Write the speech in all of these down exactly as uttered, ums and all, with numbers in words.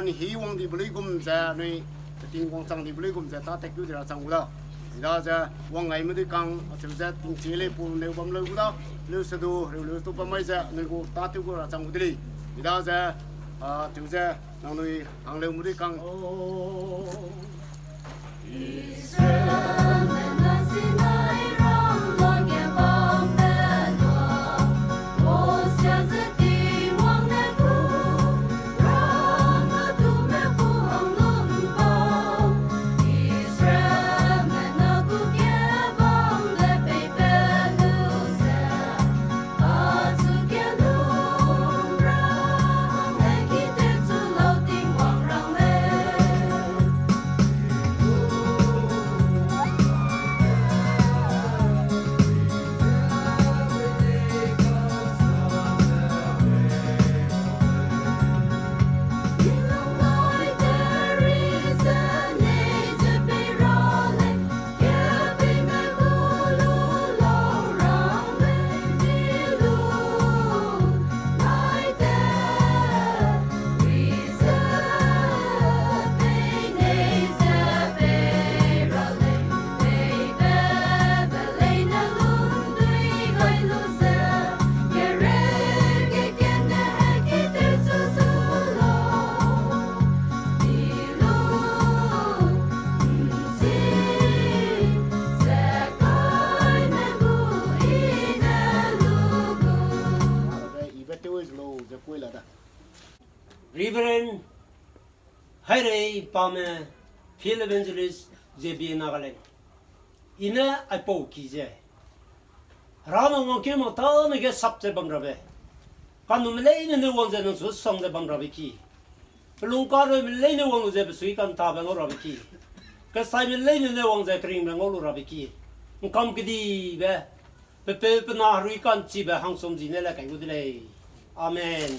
Hî wang dibe luigum ze, anui peting wangchang dibe luigum ze, tâ tat keu di ra chang gu da. Chidaze, wang gaime dui kang, acheu ze, tingchie lei pu neu bam leu gu da, leu se du, reu leu tu bam mai ze, anui gu tâ tew gu ra chang gu de lei. Chidaze, acheu ze, nangnui hang leu mu dui kang. Reverend Hairei Pame, Field Evangelist, Z B A Nagaland. I ne aipau ki ze, Hera nang wangkeu mak tâne ge sap ze bam rabe, kanume leine ne wang ze nang su sang ze bam rabe ki, pelung kareume leine wang lu ze pesui kantabe ngau rabe ki, kesaime leine ne wang ze keringbe ngau lu rabe ki, ’ngkam kedibe, pepeu pena herui ka'nchibe hangsum ji ne le kai gu de lei. Amen.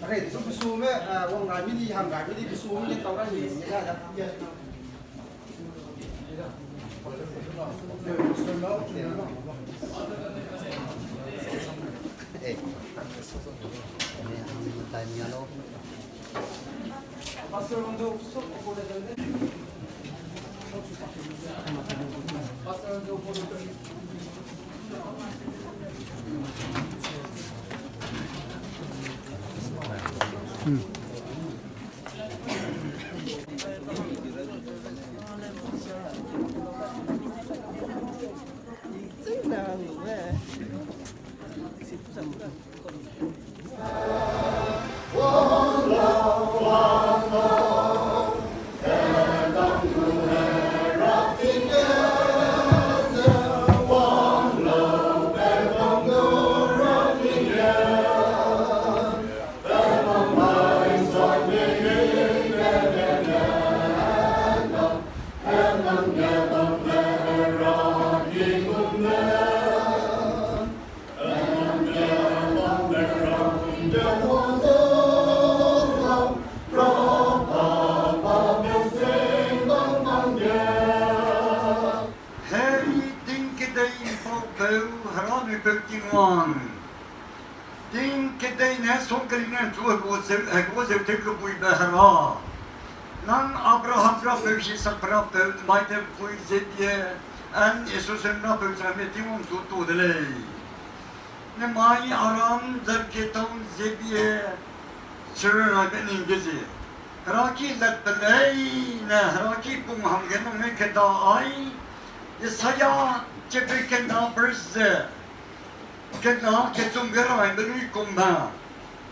Are, di su pesume, eh, wang gai mi di, hang gai mi di, pesume ne tau gai mi di, ya, ya. Hei ting kedei ’mpaupeu Hera mipeu Tingwang. Ting kedei ne song keli ne chu hegu zeu, hegu zeu tew kebuibe Hera. Nang Abraham rapeu, Isak rapeu, mai de pui ze bie, an Isu sen rapeu ze mi Tingwang chu tu de lei. Nemai aram zat ge tau ze bie, chirun ai be ning ge ze. Hera ki lat pe lei ne, Hera ki pung hangge nang ne keda ai. Isaiah chapter kena verse ze. Kena kechum ge rai be lui kum ba.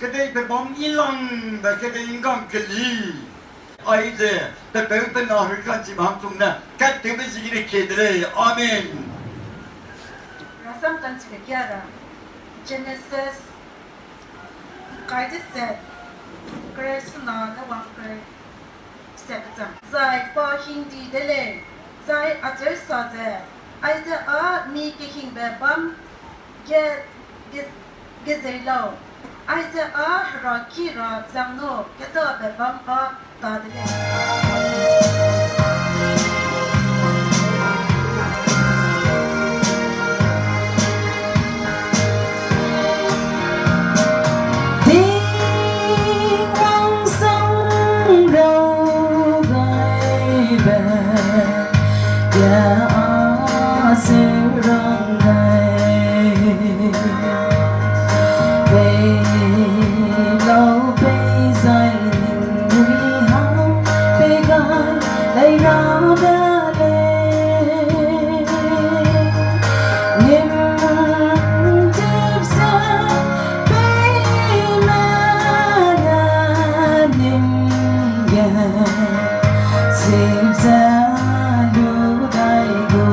Kedei pe bam i lang be kedei ngam keli. Aize, pe peu pe na hui kan chi bam chum ne. Kat te be zi ne ke de lei. Amen. Rasam kan chi ke kia ra. Genesis kai de se, kre suna ne wang kre se kechang. Zai pa hingdi de lei, zai acheu sa ze, Aize â ni kehingbe bâm ge, ge, gezei lau. Aize â heraki ra zangno kedabe bâm â ta de lei. Tingwang sang rau gaibe, ya a se rang gai. Pei lau pei zai ning mui hang, pei gai lei ra de lei. Nim tip se pei me ne nim ge sip ze lu dai gu.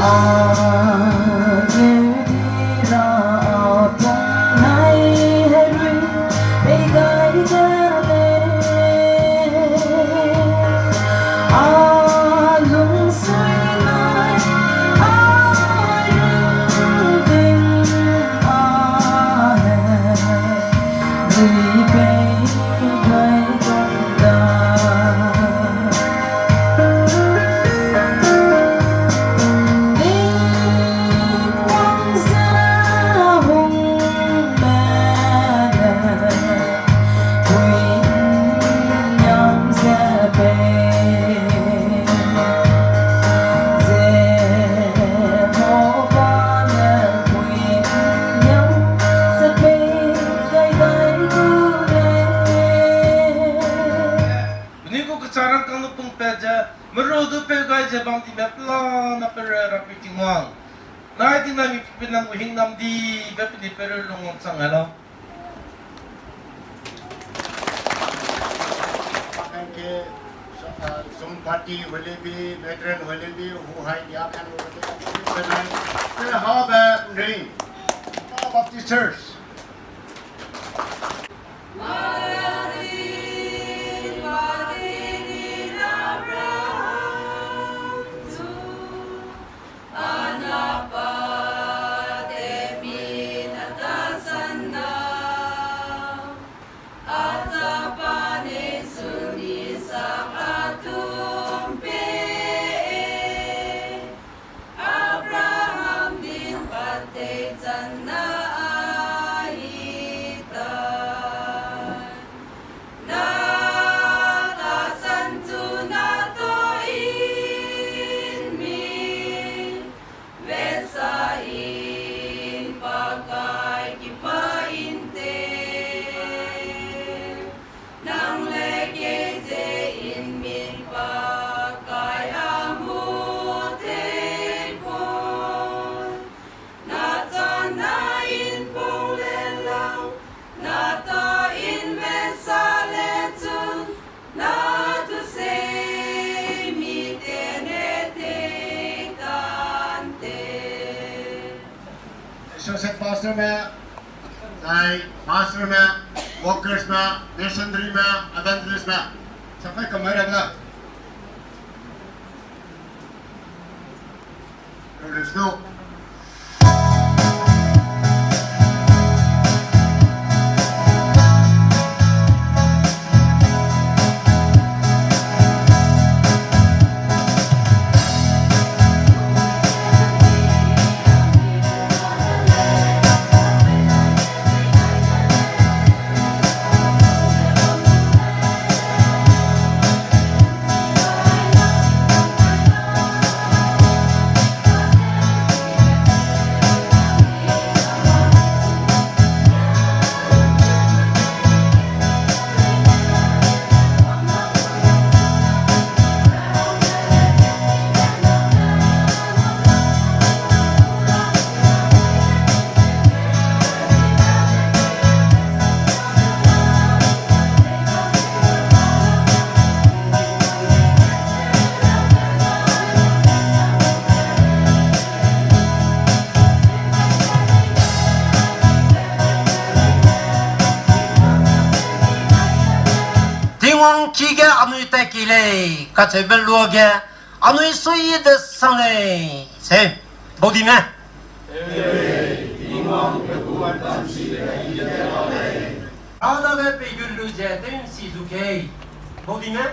A ge di ra a pung nai herui pei gai de lei. A lungsui nai, a ringting a he, ri pei gai dong da. Ning wang ze hung me ne, pui nyam ze pei. Jehova ne pui nyam ze pei gai gai gu lei. Penui gu kecharangkang lu pungpat ze, merua du peu gai ze bam dibe pelana pereu Rapeu Tingwang. Nai tingna mi penang gu hingnam dibe penui pereu lung wangchang gai lau. Thank you. So, uh, Zoom party hoile bi, veteran hoile bi, hu hai dia kan lo te, penai, te ha be ring. Baptist Church. Abraham din patei channa ahi tai. Na ta san chu na to in mi, vesa in pakai kipa in te. Nang le kei ze in min pakai a mu tei pun. Na channa in pung le lang, na ta in vesa le chun, na tu sei mi te ne tei tan te. Associate pastor me, zai pastor me, workers me, missionary me, evangelist me, sapai kamai rang la. Release no. Tingwang ki ge anui tat ki lei, kacheube luage, Anui sui de sang lei, se, baudime. Adage peigun lu ze tew nsi zu kei, baudime.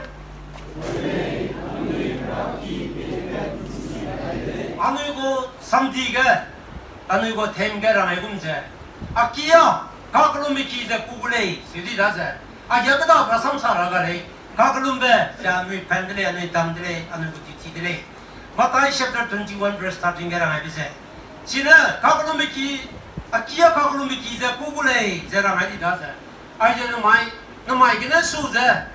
Anui gu samdi ge, anui gu theme ge rang ai gum ze, a ki a, kakellumbe ki ze ku gu lei, se di da ze, a ge keda rasam sa ra ga lei, kakellumbe ze anui pan de lei, anui dam de lei, anui gu duty de lei. Mathai chapter twenty-one verse thirteen ge rang aibe ze, chine kakellumbe ki, a ki a kakellumbe ki ze ku gu lei, ze rang ai di da ze. Aize namai, namai gene su ze,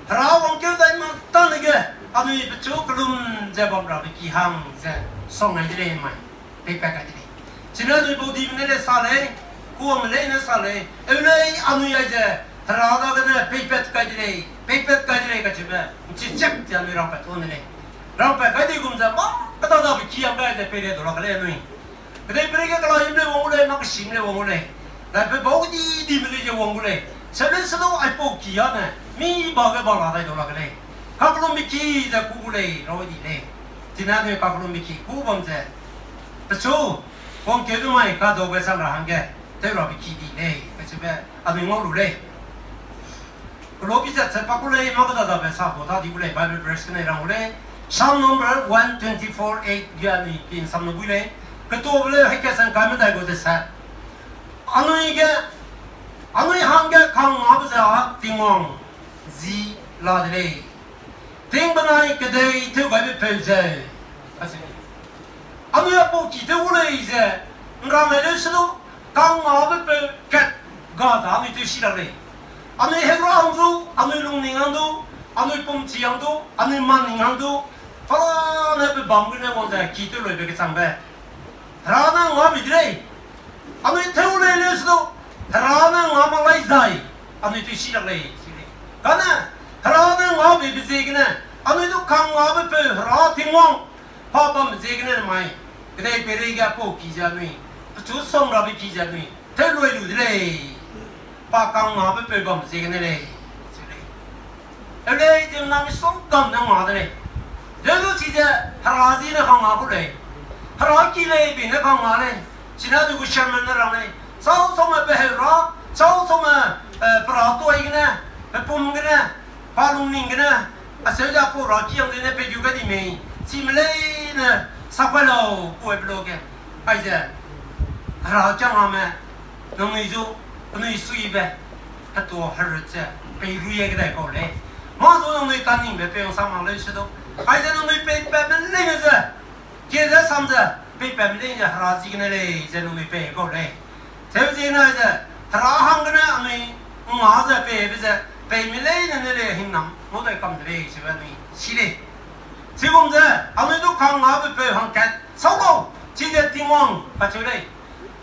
Hera wangkeu dai mak tane ge, anui pechu kellum ze bam rabe ki hang ze, song ai de lei mai. Peipat kai de lei. Chine anui baudime ne le sa lei, kuame leine sa lei, eu lei anui aize, Hera dagene peipat kai de lei, peipat kai de lei kacheube, nchi chak ze anui rangpat tuâ ne lei. Rangpat kai di gum ze, mâ, keda dabe ki hangge aize peireidau lak lei anui. Kedeiperei ge kelaime lei wang gu lei, mâ kesim lei wang gu lei. Daipe bau di dime lei ze wang gu lei. Seule selu aipau ki â ne, mi ba ge ba la dai dau lak lei. Kakellumbe ki ze ku gu lei, rau di lei. Chine anui kakellumbe ki ku bam ze, pechu, wangkeube mai kadaube chang ra hangge, tew rabe ki di lei kacheube, anui ngau lu lei. Kelo bi zat ze pa gu lei, mâ keda dabe sa gu ta di gu lei, Bible verse gene rang gu lei. Psalm number one twenty-four eight ge anui kin sam lu bui lei. Ketuabe lei, hekasang kaimedai gu de sa. Anui ge, anui hangge kangngabe ze a Tingwang ji la de lei. Ting benai kedei tew gaibe peu ze. Anui aipau ki tew gu lei ze, nrang ai leu selu, kangngabe peu kat ga ze anui tew si lak lei. Anui heura hang du, anui lungning hang du, anui pumchi hang du, anui manning hang du, palane pe bam gene wang ze ki tew luibe kechangbe, Hera ne nga bi de lei. Anui tew lei leu selu, Hera ne nga mak lai zai, anui tew si lak lei, si lei. Kane, Hera ne nga bibe ziegene, anui du kangngabe peu Hera Tingwang, pa bambe ziegene mai, kedeiperei ge aipau ki ze anui, pechu song rabe ki ze anui tew lui lu de lei. Pa kangngabe peu bambe ziegene lei, si lei. Eu lei, ziemmena misonggam ne nga de lei. Delu chize, Hera ji ne kangngâ gu lei. Hera ki lei bi ne kangngâ lei. Chine du gu chairman ne rang lei. Chau chaume pe heu ra, chau chaume, eh, pe ra tuai gene, pe pum gene, pa lungning gene, acheu ze aipau ra ki hang zene pe gu ga di mei. Chime leine, sapai lau, kuaibe lau ge. Aize, Hera kiangname, nangnui zu, penui suibe, hetua herut ze, peiruie kedai kau lei. Mâ zu nangnui kaningbe peu sa mak leu se du. Aize nangnui peipatme leine ze, kie ze sam ze, peipatme leine ze Hera ziegene lei ze nangnui pei kau lei. Cheu ziegene aize, Hera hanggene anui nga ze peibe ze, peime leine ne lei hingnam ngau dai kam de lei, chibe anui si lei. Chigum ze, anui du kangngabe peu hangkat, sau lau, chize Tingwang, kacheu lei.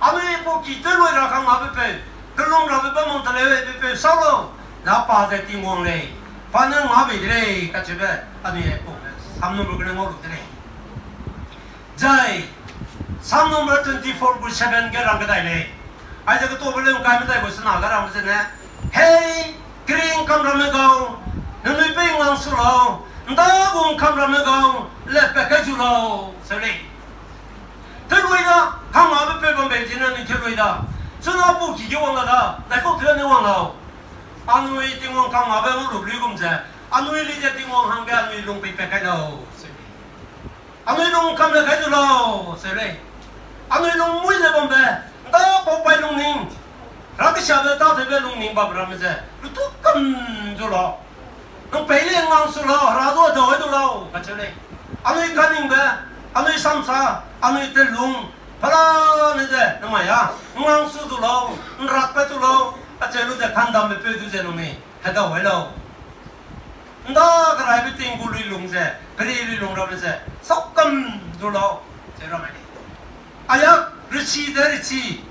Anui pau ki tew lui ra kangngabe peu, kelum rabe bam mang teleu be peu sau lau, za pa ze Tingwang lei, pa ne nga bei de lei, kacheube, anui pau ge, Psalm number gene ngau lu de lei. Zai, Psalm number twenty-four gu seven ge rang kedai lei. Aize ketuabe lei ngkai medai gu sena ga rangbe zene, Hei, keringkam ramme gau, nangnui pei ngang su lau, ’nda gu ’ngkam ramme gau, lepat kai zu lau, seu lei. Tew lui da, kangngabe peu bambe ziegene anui tew lui da. Chuna pau ki ge wang la da, daikau tew ne wang lau. Anui Tingwang kangngabe ngau lu lui gum ze, anui lei ze Tingwang hangge anui lung peipat kai lau, seu lei. Anui lung kam le kai zu lau, seu lei. Anui lung mui ze bambe, ’nda pau pai lungning, ra kesiabe tâtewbe lungning bam ramme ze, lutu kam zu lau. Nang pei lei ngang su lau, Hera du dau ai du lau, kacheu lei. Anui kaningbe, anui samsa, anui telung, pelane ze, namai a, ngang su du lau, ’nrakpat du lau, acheu lu ze kandambe peu du ze nangnui hedau ai lau. ’Nda keraibe ting gu luilung ze, peri luilung ramme ze, saukam du lau, ze rang ai lei. Aia, rechi ze rechi,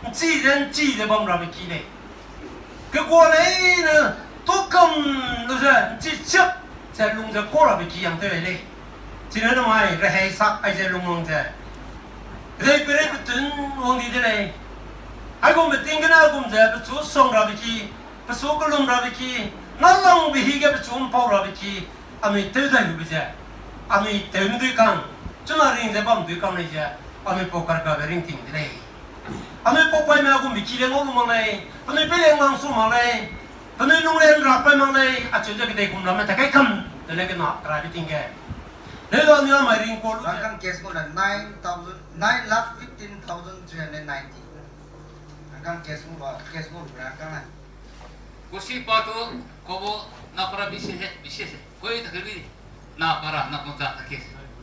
’nchi ze ’nchi ze bam rabe ki lei. Kegua leine, tukam lu ze, ’nchi chiak ze lung ze kau rabe ki hang tew ai lei. Chine namai rehei sak aize lungwang ze, kedeiperei petun wang di de lei. Aigumbe ting gene aigum ze pechu song rabe ki, pechu kelum rabe ki, nalangbe hige pechu ’mpau rabe ki, anui tew dai lube ze, Anui tew medui kang, chuna ring ze bam dui kang lei ze, anui pau karkabe ringting de lei. Anui pau paime a gum biki le ngau lu mak lei, anui pe le ngang su mak lei, anui lung le nrak pai mak lei, acheu ze kedei kum ramme ta kai kam, de le kena kra beting ge. Lei lo anui a mai ring ko lu. Rangkang case ngau le nine thousand, nine lakh fifteen thousand three hundred ninety. Rangkang case ngau ba, case ngau lu rangkang le. Kusi pa tu, kobo na para bisi he, bisi he. Koi ta kiri, na para, na konza ta ke,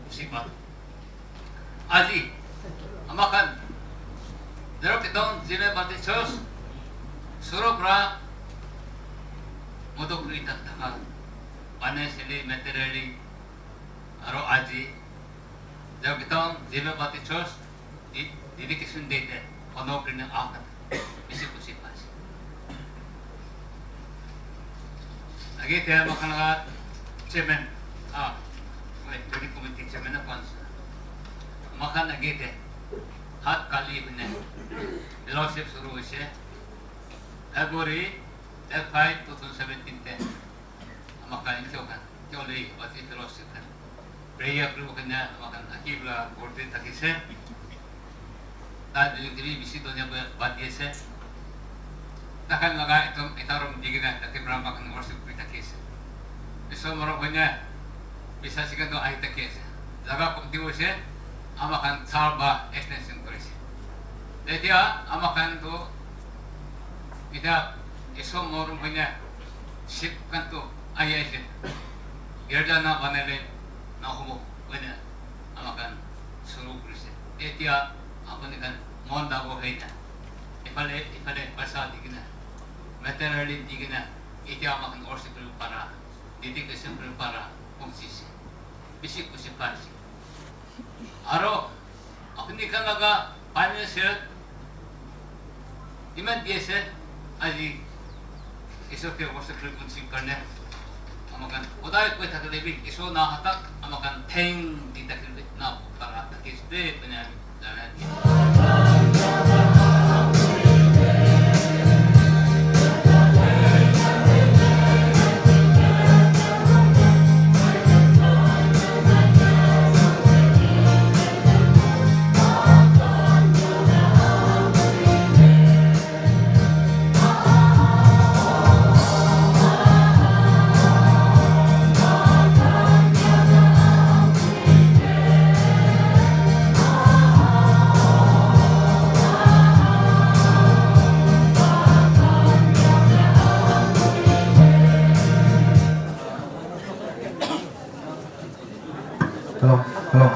kusi pa tu. Azi, amakan, Zero Kiton, Zeme Baptist Church, Surukra, Modok Rita Taka, financially, materially, aro azi, Zero Kiton, Zeme Baptist Church, di-, dedication day te, honor kene a kan. Bisi kusi pa si. Age te makan ga chairman, a, wei, training committee chairman na pan si. Makan age te, hat kali bene, fellowship suru se, February, date five, two thousand seventeen te. Amakan kyo kan, kyo lei, bati fellowship kan. Prayer group kan ne, amakan aki bla gorte taki se. Ta dili dili bisi donya ba, bati se. Ta kan laga itom, ita rom digene, taki bra amakan worship group taki se. Iso moro hoine, bisa sikan do ai taki se. Zaga committee wo se, amakan char ba extension kori se. Detia, amakan do, ita, iso moro hoine, sip kan tu, ai ai se. Girja na bane le, na homo, wene, amakan suru kuri se. Etia, apuni kan mon da go hei na. Ifale, ifale, pasa di gina. Materially di gina. Etia amakan worship lu para. Dedication lu para. Kongsi se. Bisi kusi pa si. Aro, apuni kan laga financial, iman D S L, azi, iso ke worship group kunsi karne, amakan, odai koi tak lebi, iso na hatak, amakan theng di tak lebi, na para tak is de, pene, Hello, hello.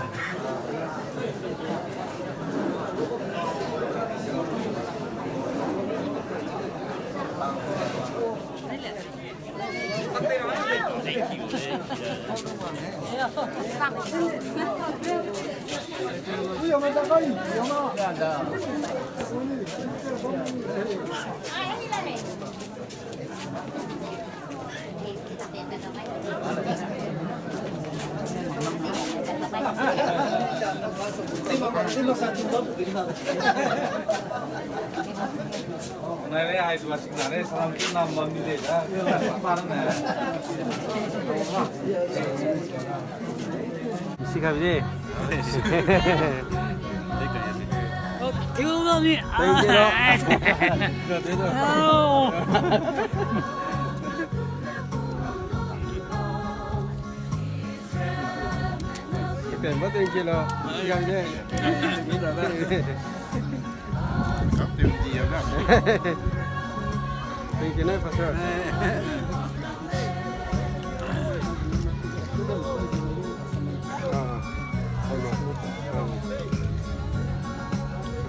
Nai le, ai dua sing na le, salam tu nam bam ni de da. Par na. Sikabi de. Thank you, Lord. Thank you, Lord. Thank you, Pastor. Ah, ah.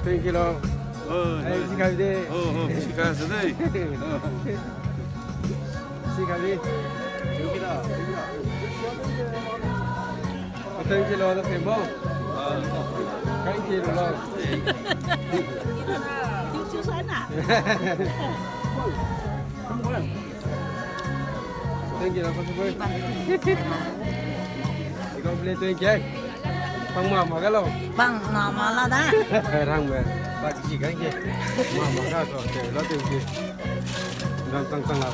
Thank you, Lord. Oh, eh, no. Sikabi de. Oh, oh, sikabi de. Sikabi. Thank you, Lord. Thank you, Lord. Thank you, Lord. Thank you. Pang ma ma ga lo. Pang ma ma la da. Rang me. Ba ki kan ke. Ma ma ga ko. Lo thank you. Ram tang tang la.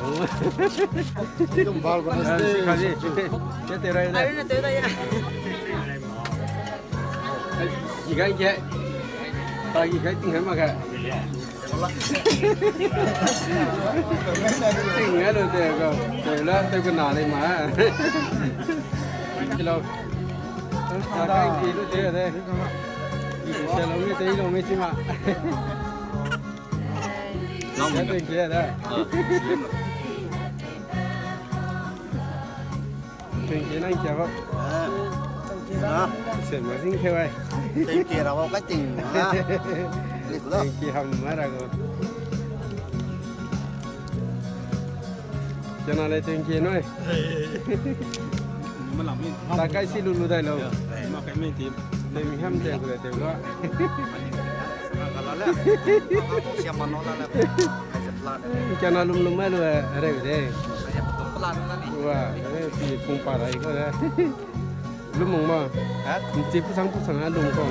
Tum bal ba. Sikabi. Ye te rai na. Ai na te da ya. Ki gai ge. Ta ki gai ting hai ma ge. Ting hai lo te ko. Te la te ko na le ma. Kilo. Ta gai ki lo te de. Ki se lo me te lo me chi ma. Lang mo. Te ki da. Ah. Thank you, nang kia ba. Ah. Se ma sing ke wai. Thank you, ra ba kai ting. Ah. Thank you, ham ma ra go. Chana le thank you noi. Ma lang mi. Ta kai si lu lu dai lo. Ma kai mi ti. Te mi ham te ko le te lo. Siapa nona le. Chana lum lum mai lu re de. Wa, re pi pung pa dai ko de. Lum mong ma. Ha? Nchi pusang pusang a lum ko.